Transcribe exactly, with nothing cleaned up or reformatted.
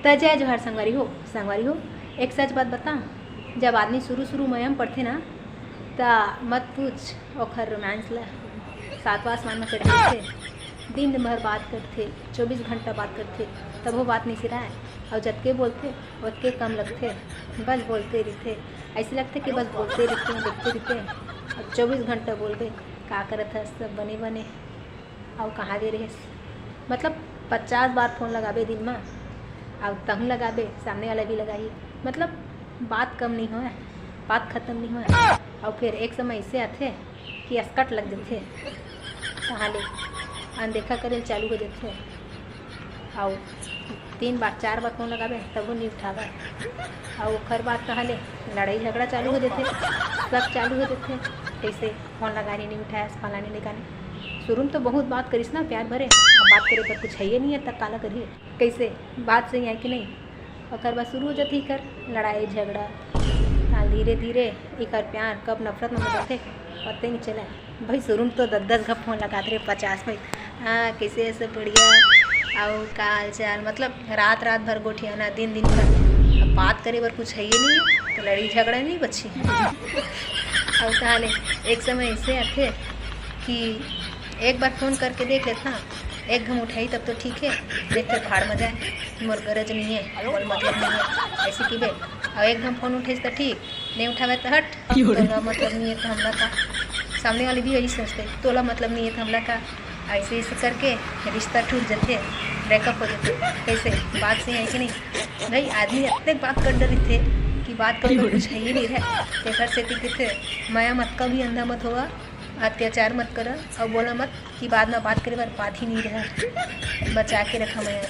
त जय जोहार संगवारी हो। संगवारी हो, एक सच बात बता, जब आदमी शुरू शुरू मया म पड़थे ना, त मत पूछ, ओखर रोमांस ल सातवां आसमान म चढ़ देथे। दिन भर बात करथे, चौबीस घंटा बात करथे, तभो बात नइ सिराय। अउ जतके बोलथे, ओतके कम लगथे, बस बोलते रहिथे। ऐसे लगथे कि बस बोलते रहिथे, देखते रहिथे। अब चौबीस घंटा बोलबे, का करत हस, सब बने बने? अउ कहाँ दे रहे? मतलब, पचास बार फोन लगाबे दिन में, अउ तहूँ लगाबे, सामने वाला भी लगाही। मतलब, बात कम नहीं होय, बात खत्म नहीं होय। अउ फिर एक समय ऐसे आथे कि असकट लग जथे, तहाँ ले अनदेखा करे ल चालू हो जथे। अउ तीन बार, चार बार फोन लगाबे, तबो नहीं उठावे। अउ ओखर बाद तहाँ ले लड़ाई झगड़ा चालू हो जथे, सब चालू हो जथे। कैसे फोन लगाने नहीं उठाया, फलाने निकाने। शुरू में तो बहुत बात करिस ना, प्यार भरे, अब बात करे पर कुछ है ही नहीं है, तब काला करिए? कैसे? बात सही है कि नहीं? ओकर बाद शुरू हो जाती कर लड़ाई झगड़ा। हाँ, धीरे धीरे इकर प्यार कब नफरत में बदलते, पता ही नहीं चला। भाई, शुरू में तो दस दस घप फोन लगात रहे, पचास में। हाँ, कैसे है, सब बढ़िया? अउ का हाल चाल? मतलब, रात रात भर गोठियाना, दिन दिन भर। अब बात करे बर कुछ है ही नहीं, तो लड़ाई झगड़ा नहीं बची। अब कहा ले, एक समय ऐसे आथे कि एक बार फोन करके देख लेता, एक घम उठाई तब तो ठीक है, नहीं तो भाड़ में जाए, मोर गरज नहीं है, मोर मतलब नहीं है, ऐसे की बे। और एक घम फोन उठे तो ठीक, नहीं उठावे तो हट, तोला मतलब नहीं है तो हमला का। सामने वाले भी यही सोचते, तोला मतलब नहीं है तो हमला का। ऐसे ऐसे करके रिश्ता टूट जाते, ब्रेकअप हो जाते। कैसे? बात सही है कि नहीं? भाई, आदमी इतने बात कर डरते कि बात कर कुछ है ही नहीं रहे। तेकर सेती किथे, मया मत का भी अंधा मत होवा, अत्याचार मत करा, और बोला मत कि बाद में बात करे बर बात ही नहीं रहा। बचा के रखा मया।